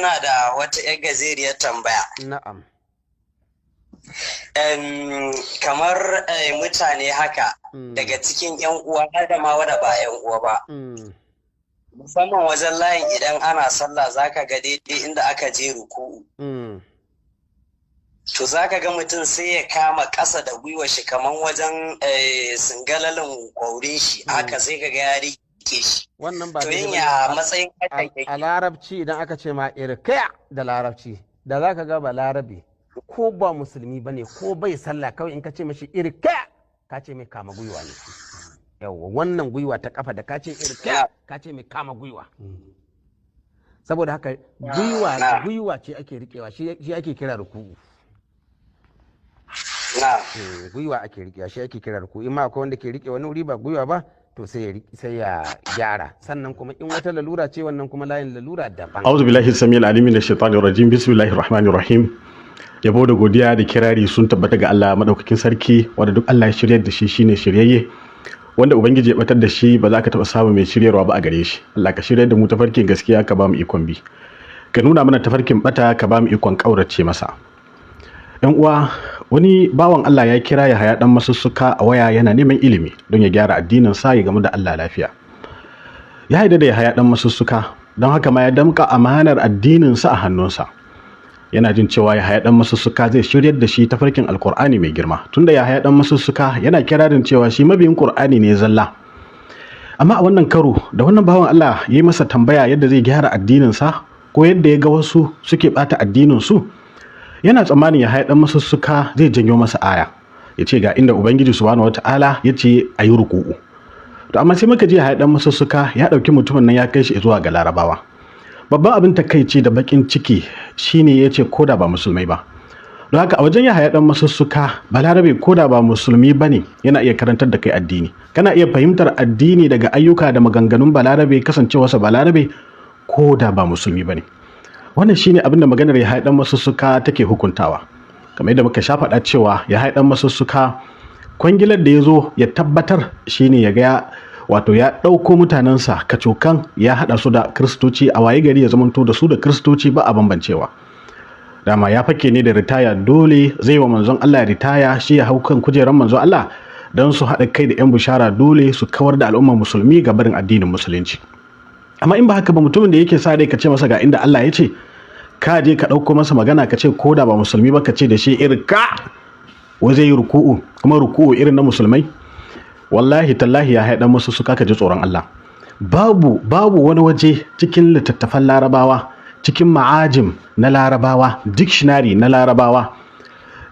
Ina da wata 'yar gajeriyar tambaya. Na'am. Kamar mutane haka daga cikin 'yan uwa har da ma wada ba 'yan uwa ba. Musamman wajen layin idan ana sallah, zaka ga daidai inda aka je ruku'u. To, zaka ga mutum sai ya kama ƙasa da gwiwa shi, kamar wajen singalalin kwaurin shi haka, sai ka ga ya rike shi. Wannan ba To, yin daidai ya bane. matsayin hakan A yake? larabci, idan aka ce ma irka da larabci, da za ka ga ba larabe ko ba musulmi ba ne ko bai sallah, kawai in ka ce mashi irka, ka ce mai kama gwiwa ne. Yawwa, wannan gwiwa ta kafa, da ka ce irka, ka ce mai kama gwiwa. Saboda haka gwiwa gwiwa ce ake rikewa, shi ake kira ruku'u. Gwiwa ake rikewa, shi ake kira ruku'u. In ma akwai wanda ke rike wani wuri ba gwiwa ba, to sai ya gyara. Sannan kuma in wata lalura ce, wannan kuma layin lalura daban. Auzu billahi samil alim min shaitanir rajim. Bismillahir rahmanir rahim. Yabo da godiya da kirari sun tabbata ga Allah madaukakin sarki, wanda duk Allah ya shiryar da shi shine shiryayye, wanda ubangiji ya batar da shi ba za ka taba samu mai shiryarwa ba a gare shi. Allah ka shiryar da mu tafarkin gaskiya, ka ba mu ikon bi, ka nuna mana tafarkin bata, ka ba mu ikon kaurace masa. Yan uwa, wani bawan Allah ya kira ya haya dan masussuka a waya, yana neman ilimi don ya gyara addinin sa ya gamu da Allah lafiya. Ya haida da ya haya dan masussuka, don haka ma ya damka amanar addinin sa a hannunsa. Yana jin cewa ya haya dan masussuka zai shiryar da shi tafarkin Alkur'ani mai girma, tunda ya haya dan masussuka yana kirarin cewa shi mabiyin Qur'ani ne zalla. Amma a wannan karo da wannan bawan Allah ya yi masa tambaya yadda zai gyara addinin sa ko yadda ya ga wasu suke bata addinin su, yana tsammanin ya haya dan masussuka zai janyo masa aya, ya ce ga inda Ubangiji subhanahu wata'ala ya ce a yi ruku'u. To, amma sai muka ji ya haya dan masussuka ya ɗauki mutumin nan ya kai shi zuwa ga Larabawa. Babban abin takaici da bakin ciki shine ya ce koda ba musulmai ba. Don haka a wajen ya haya dan masussuka, balarabe koda ba musulmi ba ne yana iya karantar da kai addini. Kana iya fahimtar addini daga ayyuka da maganganun balarabe, kasancewarsa balarabe, koda ba musulmi ba ne. Wannan shine abin da maganar ya haya dan masussuka take hukuntawa. Kamar yadda muka sha faɗa cewa ya haya dan masussuka, kwangilar da ya zo ya tabbatar shine ya ga wato ya ɗauko mutanensa kacokan ya haɗa su da Kiristoci, a waye gari ya zamanto da su da Kiristoci ba a bambancewa. Dama ya fake ne da ritaya, dole zai wa manzon Allah ritaya, shi ya hau kan kujerar manzon Allah, don su haɗa kai da 'yan bushara dole su kawar da al'ummar musulmi ga barin addinin musulunci. Amma in ba haka ba, mutumin da yake sa rai ka ce masa ga inda Allah ya ce, ka je ka ɗauko masa magana ka ce ko da ba musulmi ba, ka ce da shi irka, wai zai yi ruku'u, kuma ruku'u irin na musulmai. Wallahi tallahi, ya haɗa musu su ka ji tsoron Allah. Babu wani waje cikin littattafan Larabawa, cikin ma'ajim na Larabawa, dictionary na Larabawa,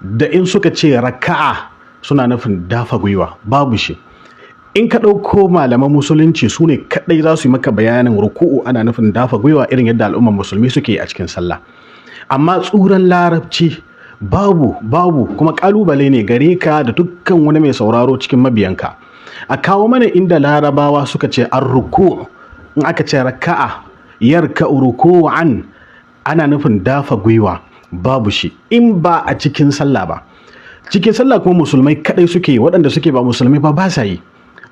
da in suka ce raka'a suna nufin dafa gwiwa. Babu shi. In ka ɗauko malaman musulunci, su ne kaɗai za su yi maka bayanin ruku'u ana nufin dafa gwiwa irin yadda al'ummar musulmi suke yi a cikin sallah. Amma tsuran larabci babu. Kuma ƙalubale ne gare ka da dukkan wani mai sauraro cikin mabiyanka, a kawo mana inda Larabawa suka ce an ruku, in aka ce raka'a yarka ruku'an, ana nufin dafa gwiwa. Babu shi in ba a cikin sallah ba. Cikin sallah kuma musulmai kadai suke yi, waɗanda suke ba musulmai ba ba sa yi,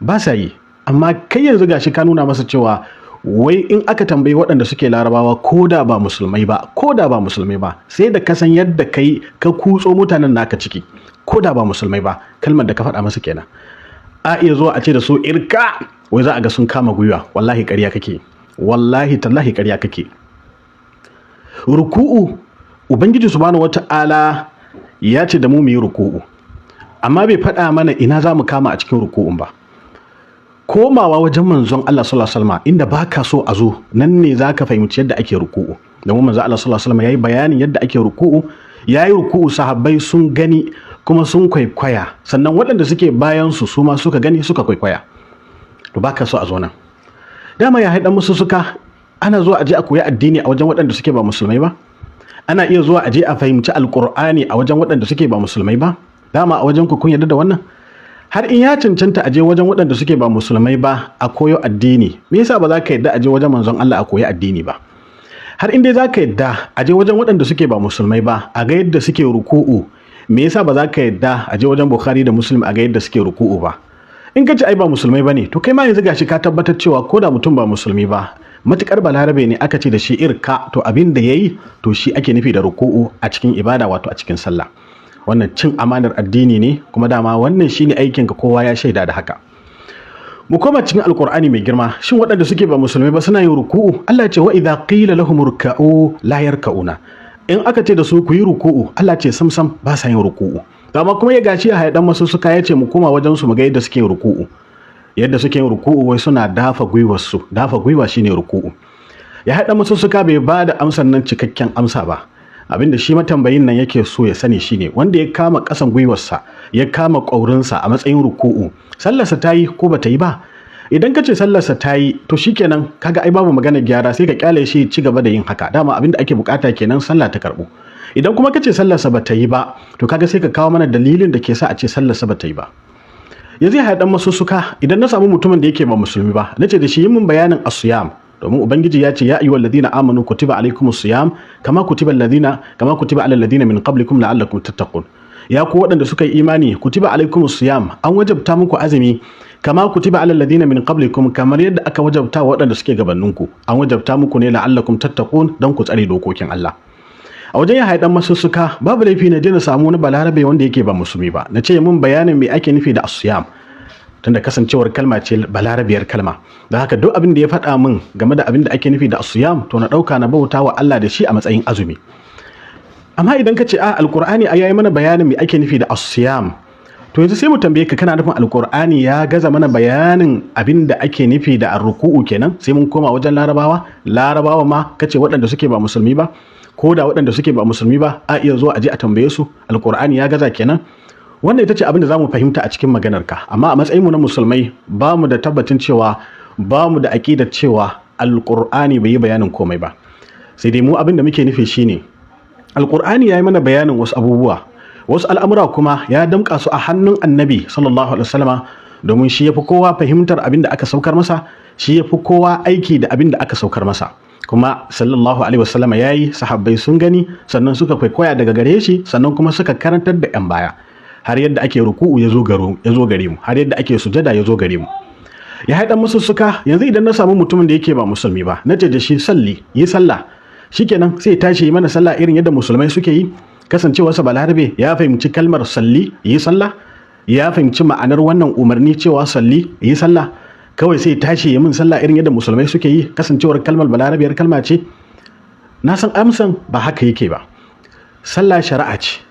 ba sa yi. Amma kai yanzu gashi ka nuna masa cewa wai in aka tambayi waɗanda suke Larabawa ko da ba musulmai ba, ko da ba musulmai ba, sai da ka san yadda kai ka kutso mutanen naka ciki, ko da ba musulmai ba, kalmar da ka faɗa masa kenan, a iya zuwa a ce da su irka, wai za a ga sun kama gwiwa. Wallahi ƙarya kake, wallahi tallahi ƙarya kake. Ruku'u, Ubangiji subhanahu wata'ala ya ce da mu mu yi ruku'u, amma bai faɗa mana ina za mu kama a cikin ruku'un ba. Komawa wajen manzon Allah sallallahu alaihi wasallam, inda baka so a zo nan, ne zaka fahimci yadda ake ruku'u, domin manzon Allah sallallahu alaihi wasallam yayi bayanin yadda ake ruku'u. Yayi ruku'u, sahabbai sun gani kuma sun kwaikwaya, sannan waɗanda suke bayan su su ma suka gani suka kwaikwaya. To, baka so a zo nan. Dama ya haɗa musu suka ana zuwa aje a koyi addini a wajen waɗanda suke ba musulmai ba? Ana iya zuwa aje a fahimci Alƙur'ani a wajen waɗanda suke ba musulmai ba? Dama a wajen ku kun yarda da wannan? Har in ya cancanta aje wajen waɗanda suke ba musulmai ba a koyo addini, me yasa ba za ka yarda aje wajen manzon Allah a koyi addini ba? Har in dai za ka yarda aje wajen waɗanda suke ba musulmai ba a ga yadda suke ruku'u, me yasa ba za ka yarda aje wajen Bukhari da Muslim a ga yadda suke ruku'u ba? In ka ce ai ba musulmai bane, to kai ma yanzu gashi ka tabbatar cewa ko da mutum ba musulmi ba, Matukar balarabe ne aka ce da shi irka, to abin da yayi to shi ake nufi da ruku'u a cikin ibada, wato a cikin sallah. Wannan cin amanar addini ne, kuma dama wannan shine aikin ka, kowa ya shaida da haka. Mu koma cikin Alkur'ani mai girma. Shin waɗanda suke ba musulmai ba suna yin ruku'u? Allah ce: "Wa idza qila lahum urka'u la yarka'una." In aka ce da su ku yi ruku'u, Allah ce sam sam ba sa yin ruku'u. Amma kuma ya gashi ya dan masu suka yace mu koma wajen su mu ga yadda suke yin ruku'u. Yadda suke yin ruku'u, wai suna dafa gwiwar su. Dafa gwiwa shine ruku'u. Ya haɗa masu suka bai ba da amsar nan cikakken amsa ba. Abinda shi matambayin nan yake so ya sani shine, wanda ya kama ƙasan gwiwarsa, ya kama ƙwaurinsa a matsayin ruku'u, sallarsa ta yi ko bata yi ba? Idan ka ce sallarsa ta yi, to shikenan, kaga ai babu magana gyara, sai ka kyale shi ci gaba da yin haka. Dama abinda ake bukata kenan, sallah ta karbu. Idan kuma ka ce sallarsa bata yi ba, to kaga sai ka kawo mana dalilin da ke sa a ce sallarsa bata yi ba. Yanzu ya haɗa masussuka, idan na samu mutumin da yake ba musulmi ba, na ce da shi yi min bayanin asiyam, domin Ubangiji ya ce: "Ya ayyuhal ladina amanu kutiba alaikumus siyam kama kutiba alal ladina min qablikum la'allakum tattaqun." Ya ku waɗanda suka yi imani, kutiba alaikumus siyam, an wajabta muku azumi, kama kutiba alal ladina min qablikum, kamar yadda aka wajabta wa waɗanda suke gabaninku. An wajabta muku ne la'allakum tattaqun, don ku tsare dokokin Allah. A wajen ya dan masussuka, babu laifi na je na samu wani balarabe wanda yake ba musulmi ba, na ce mun bayanin me ake nufi da asiyam, tunda kasancewar kalma ce balarabiyar kalma. Da haka duk abin da ya faɗa min game da abin da ake nufi da asiyam, to na ɗauka na bauta wa Allah da shi a matsayin azumi. Amma idan ka ce a Alkur'ani ai yayi mana bayanin me ake nufi da asiyam, to yanzu sai mu tambaye ka, kana nufin Alkur'ani ya gaza mana bayanin abin da ake nufi da arruku'u kenan, sai mun koma wajen Larabawa? Larabawa ma kace waɗanda suke ba musulmi ba. Ko da waɗanda suke ba musulmi ba a iya zuwa a je a tambaye su, Alkur'ani ya gaza kenan? Wannan ita ce abin da zamu fahimta a cikin maganarka. Amma a matsayin mu na musulmai, ba mu da tabbacin cewa, ba mu da aƙidar cewa Alkur'ani bai yi bayanin komai ba. Sai dai mu abin da muke nufi shine, Alkur'ani ya yi mana bayanin wasu abubuwa, wasu al'amura kuma ya damƙa su a hannun Annabi sallallahu alaihi wasallama, domin shi yafi kowa fahimtar abin da aka saukar masa, shi yafi kowa aiki da abin da aka saukar masa. Kuma sallallahu alaihi wasallama yayi, sahabbai sun gani, sannan suka kwaikwaya daga gare shi, sannan kuma suka karantar da yan baya, har yadda ake ruku'u ya zo gare mu, har yadda ake sujada ya zo gare mu. Ya haɗa musu suka. Yanzu idan na samu mutumin da yake ba musulmi ba, na ce da shi salli, yi sallah, shikenan sai tashi yi mana sallah irin yadda musulmai suke yi. Kasancewarsa balarabe, ya fahimci kalmar salli, yi sallah, ya fahimci ma'anar wannan umarni cewa salli, yi sallah, kawai sai tashi yi min sallah irin yadda musulmai suke yi, kasancewar kalmar balarabiyar kalma ce? Na san amsan ba haka yake ba. Sallah shari'a ce.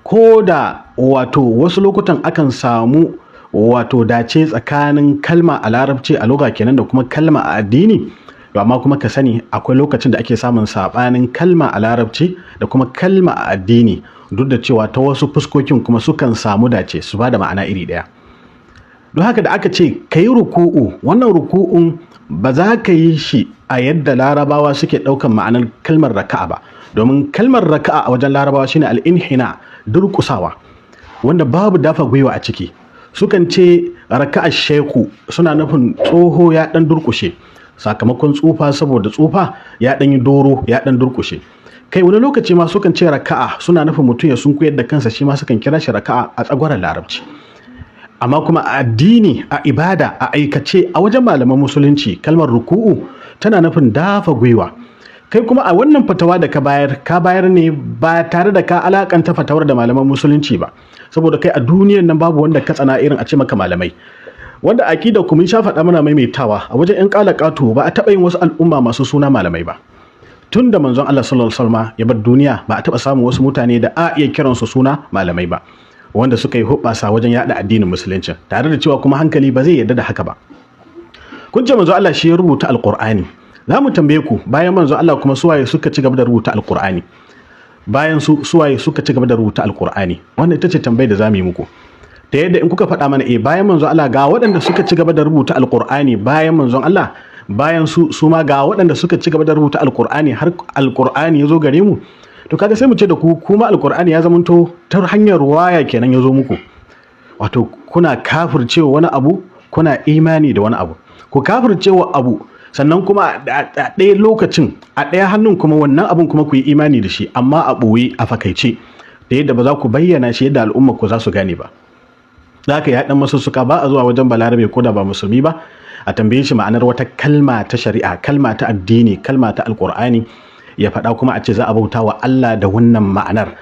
Ko da wato wasu lokutan akan samu wato dace tsakanin kalma a Larabci, a lugha kenan, da kuma kalma a addini, to amma kuma ka sani akwai lokacin da ake samun sabanin kalma a Larabci da kuma kalma a addini, duk da cewa ta wasu fuskokin kuma sukan samu dace su ba da ma'ana iri ɗaya. Don haka da aka ce ka yi ruku'u, wannan ruku'un ba za ka yi shi a yadda Larabawa suke ɗaukan ma'anar kalmar raka'a ba, domin kalmar raka'a a wajen Larabawa shine al'inhina, durƙusawa, wanda babu dafa gwiwa a ciki. Sukan ce raka'a sheku, suna nufin tsoho ya ɗan durƙushe sakamakon tsufa, saboda tsufa ya ɗan yi doro, ya ɗan durƙushe. Kai, wani lokaci ma sukan ce raka'a suna nufin mutum ya sunkuyar da kansa, shi ma sukan kira shi raka'a a tsagwaron Larabci. Amma kuma a addini, a ibada, a aikace, a wajen malaman Musulunci, kalmar ruku'u tana nufin dafa gwiwa. Kai kuma a wannan fatawa da ka bayar, ka bayar ne ba tare da ka alakanta fatawar da malaman Musulunci ba, saboda kai a duniyar nan babu wanda ka tsana irin a ce maka malamai, wanda aqida ku mun sha faɗa muna maimaitawa, a wajen yan ƙalaƙato ba a taɓa yin wasu al'umma masu suna malamai ba. Tun da Manzon Allah sallallahu alaihi wasallam ya bar duniya, ba a taɓa samun wasu mutane da a iya kiransu suna malamai ba, wanda suka yi hubbasa wajen yada addinin Musulunci, tare da cewa kuma hankali ba zai yarda da haka ba. Kun ce Manzo Allah shi ya rubuta Alqur'ani. Za mu tambaye ku, bayan Manzo Allah kuma suwaye suka ci gaba da rubuta Alqur'ani? Bayan su, suwaye suka ci gaba da rubuta Alqur'ani? Wannan ita ce tambayar da za mu yi muku, ta yadda in kuka faɗa mana, eh, bayan Manzo Allah ga waɗanda suka ci gaba da rubuta Alqur'ani, bayan Manzon Allah, bayan su su ma ga waɗanda suka ci gaba da rubuta Alqur'ani har Alqur'ani ya zo gare mu, to kaga sai mu ce da ku, kuma Alqur'ani ya zamanto ta hanyar ruwaya kenan ya zo muku. Wato kuna kafircewa wani abu, kuna imani da wani abu. Ku kafircewa abu, sannan kuma a ɗaya lokacin, a ɗaya hannun kuma, wannan abun kuma ku yi imani da shi, amma a ɓoye, a fakaice, da yadda ba za ku bayyana shi yadda al'umma ku za su gane ba. Za ka yi haɗin masussuka, ba a zuwa wajen balarabe ko da ba musulmi ba, A tambaye shi ma'anar wata kalma ta shari'a, kalma ta addini, kalma ta Alkur'ani, ya faɗa kuma a ce za a bauta wa Allah da wannan ma'anar.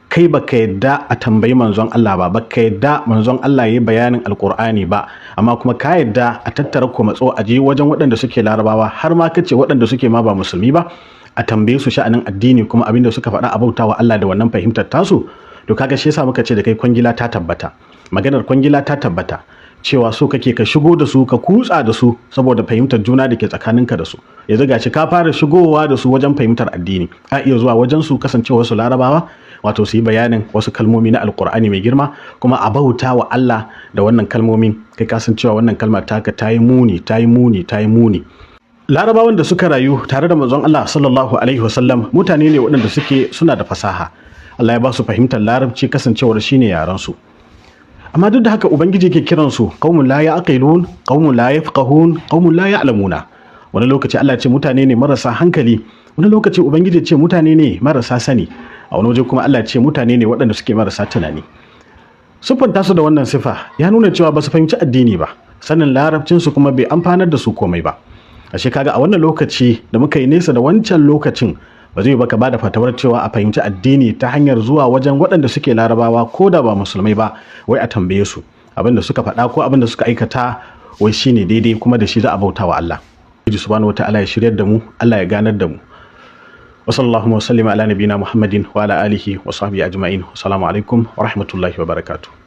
Kai baka yadda a tambayi manzon Allah ba, baka yadda manzon Allah ya yi bayanin Alkur'ani ba, amma kuma ka yadda a tattara ko matso a je wajen waɗanda suke Larabawa, har ma kace waɗanda suke ma ba musulmi ba, a tambaye su sha'anin addini, kuma abinda suka faɗa a bauta wa Allah da wannan fahimtar tasu. To kaga shi yasa muka ce da kai kwangila ta tabbata, maganar kwangila ta tabbata, cewa so kake ka shigo da su, ka kutsa da su, saboda fahimtar juna da ke tsakaninka da su. Yanzu gashi ka fara shigowa da su wajen fahimtar addini. A iya zuwa wajen su, kasancewa su Larabawa, wato su yi bayanin wasu kalmomi na Alkur'ani mai girma, kuma a bauta wa Allah da wannan kalmomin. Kai ka san cewa wannan kalma taka ta yi muni, ta yi muni, ta yi muni. Larabawan da suka rayu tare da manzon Allah sallallahu alaihi wasallam mutane ne waɗanda suke suna da fasaha. Allah ya ba su fahimtar Larabci, kasancewar shine yaran su. Amma duk da haka Ubangiji ke kiran su qaumun la ya'qilun, qaumun la yafqahun, qaumun la ya'lamuna. Wani lokaci Allah ce mutane ne marasa hankali, wani lokaci Ubangiji ce mutane ne marasa sani, a wani waje kuma Allah ce mutane ne waɗanda suke marasa tunani. Siffanta su da wannan sifa ya nuna cewa ba su fahimci addini ba, sanin Larabcin su kuma bai amfanar da su komai ba. Ashe kaga a wannan lokaci da muka yi nesa da wancan lokacin, ba zai baka bada fatawar cewa a fahimci addini ta hanyar zuwa wajen waɗanda suke Larabawa, ko da ba musulmai ba, wai a tambaye su abin da suka faɗa ko abin da suka aikata wai shine daidai, kuma da shi za a bauta wa Allah. Ubangiji subhanahu wata'ala ya shiryar da mu, Allah ya ganar da mu. Wa sallallahu wa sallama ala nabina Muhammadin wa ala alihi wa sahbihi ajma'in. Assalamu alaikum wa rahmatullahi wa barakatuh.